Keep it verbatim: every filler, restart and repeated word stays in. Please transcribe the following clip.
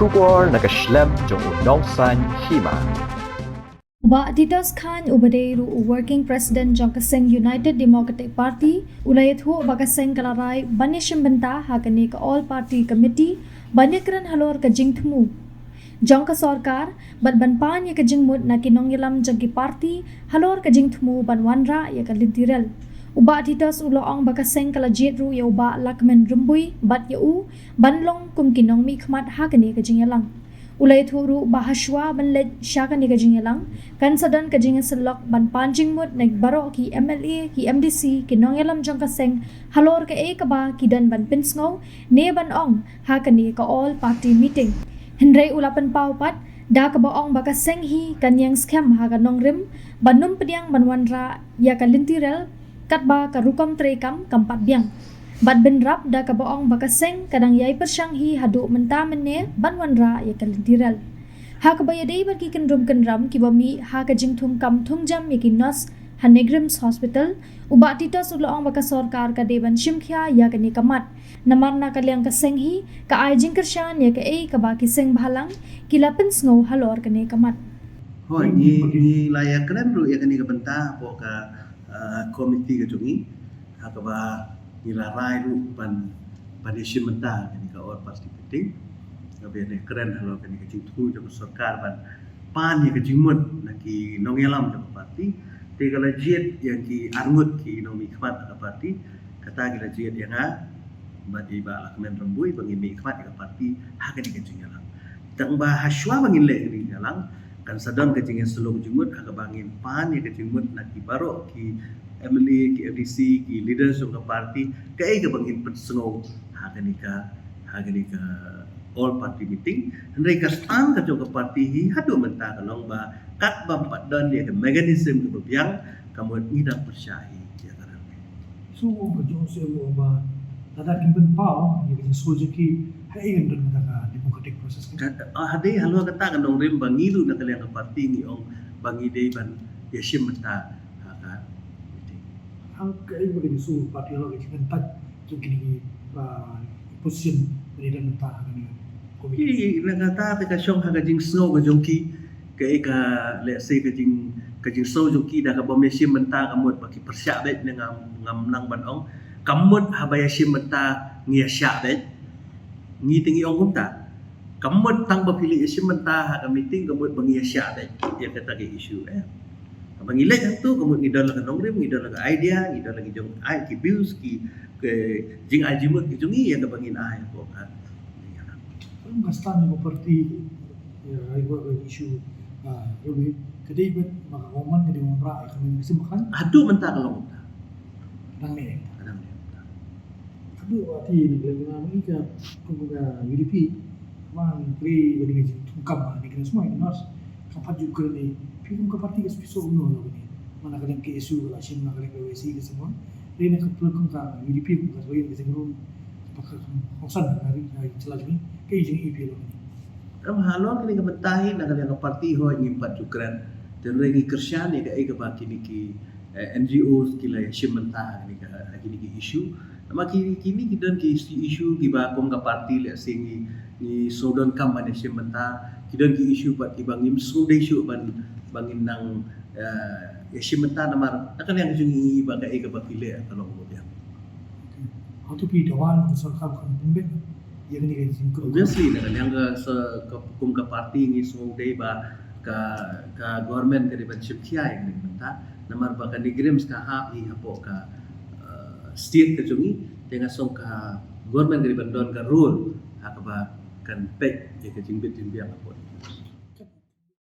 Khubor na ka shlem jong u nongsaiñ hima. U Bah Titus Chyne uba dei ruh u Working President jong ka seng United Democratic Party u la ïathuh ba ka seng ka la rai ban ïashim bynta ha kane ka All Party Committee ban ïakren halor ka jingthmu jong ka sorkar bad ban pan ïa ka jingmut na ki nongïalam jong ki party halor ka jingthmu ban wanrah ïa ka lynti rel. U Bah Titus u la ong ba ka seng ka la jied ruh ïa u Bah Lahkmen Rymbui bad ïa u ban long kum ki nongmihkhmat ha kane ka jingïalang. U la ïathuh ruh ba hashwa ban leit sha kane ka jingïalang kan sa don ka jingïasyllok ban pan jingmut na baroh ki M L A, ki M D C, ki nongïalam jong ka seng halor kaei kaba ki don ban pynsngew ne ban ong ha kane ka All Party Meeting. Hynrei u la pynpaw pat da kaba ong ba ka seng hi kan ïeng skhem ha ka nongrim ban ym pdiang ban wanrah ïa ka lynti rel katba ka rukom treikam kam pat biang. Bad bynrap da kaba ong ba ka seng ka dang ïai pyrshang hi haduh mynta mynne ban wanrah ïa ka lynti rel. Ha kaba ïadei bad ki kynrum kynram kiba mih ha ka jingthung kam thung jam ïa ki nurse ha NEIGRIHMS Hospital, u Bah Titus u la ong ba ka sorkar ka dei ban shim khia ïa kane ka mat. Namar na ka liang ka seng hi ka ai jingkyrshan ïa kaei kaba ki seng bhalang ki la pynsngew halor kane ka mat. Hooid, ngi, ngi la ïakren ruh ïa kane ka bynta hapoh ka, ah, komiti ka jong ngi, ha kaba ngi la rai ruh ban, ban ïashim bynta kane ka All Party Meeting. Kaba ïakren halor kane ka jingthmu jong ka sorkar ban pan ïa ka jingmut na ki nongïalam jong ka party. Te ka la jied ïa ki arngut ki nongmihkhmat ka party, kata ki la jied ïa nga bad i Bah Lahkmen Rymbui ba ngin mihkhmat ïa ka party ha kane ka jingïalang. Tang ba hashwa ba ngin leh kane ka jingïalang kan sa don ka jingïasyllok jingmut ha kaba ngin pan ïa ka jingmut na ki baroh ki M L A, ki M D C, ki leaders jong ka party, kaei kaba ngin pynsngew ha kane ka, ha kane ka All Party Meeting. Hynrei ka stand ka jong ka party hi haduh mynta ka long ba katba ym pat don ïa ka mechanism kaba biang, ka mut ngi dang pyrshah hi ïa ka rel. So, ka jong se mo ba lada kin pynpaw ïa ka jingsngew jong ki, ha ei kan don kata ka democratic process ka. Ka, ah, hadei halor kata ka nongrim ba ngi ruh na ka liang ka party ngi ong ba ngi dei ban ïashim bynta ha ka meeting. Hangta kaei ba ka jingsngew party halor ka jingkyntait jong kine ki, ah, opposition ba dei don mynta ha kane ka komiti. Ki, na kata te ka shong ha ka jingsngew ka jong ki, kaei ka, let's say, ka jing, ka jingsngew jong ki da kaba ym ïashim bynta ka mut ba ki pyrshah beit ne ngam, ngam nang ban ong. Ka mut haba ïashim bynta ngi ïashah beit. Ngi te ngi ong kumta. Ka mut tang ba phi leit ïashim bynta ha ka meeting ka mut ba ngi ïashah beit ïa kata ka issue, eh. Haba ngi leit hangto ka mut ngi don la ka nongrim, ngi don la ka idea, ngi don la ki jong ai ki views, ki, ki jingai jingmut ki jong ngi ïa kaba ngin ai hapoh ka. Ka stand jong ka party ïa ka issue, ah, ruh ka dei ban ma ka government ka dei ban wanrah ïa ka mechanism ba khlaiñ. Haduh mynta ka long kumta. Dang ne. Dang ne. Haduh ba ti ni ka leng ma ngi ka kum ka U D P. Ma ngi kri ka dei ka jingthung kam ni ka semua ni nurse. Ka pat ju kren ni phi kum ka party ka spisok no lo ni. Mana ka dang ka issue ka la shim na ka dang ka W C ka semua. Ri na ka pulak kum ka U D P kum ka soi ka jingrum. Pakhat kongsan na ri na jela jong ngi ka jing I P lo ni. Em halor kane ka bynta hi na ka liang ka party hooid ngim pat ju kren. Te hynrei ngi kyrshan ïa kaei kaba kine ki, eh, N G Os ki la ïashim bynta ha kine ka, ha kine ki issue. Namar ki, kine ki don ki issue kiba kum ka party lehse ngi, ngi sngewdon kam ban ïashim bynta. Ki don ki issue pat kiba ngim sngewdei shuh ban, ban ngin nang, eh, ïashim bynta namar na ka liang ka jong ngi ba kaei kaba ki leh ka long kaba biang. Hato phi dawa na ka sorkar ba kan pynbeit ïa kane ka jingkyrkhu? Obviously na ka liang ka sa-, ka, kum ka party ngi sngewdei ba ka, ka government ka dei ban shim khia ïa kane ka bynta. Namar ba ka NEIGRIHMS ka hap hi hapoh ka, eh, state ka jong ngi. Te nga sngew ka government ka dei ban don ka role ha kaba kan peit ïa ka jingbit jingbiang hapoh.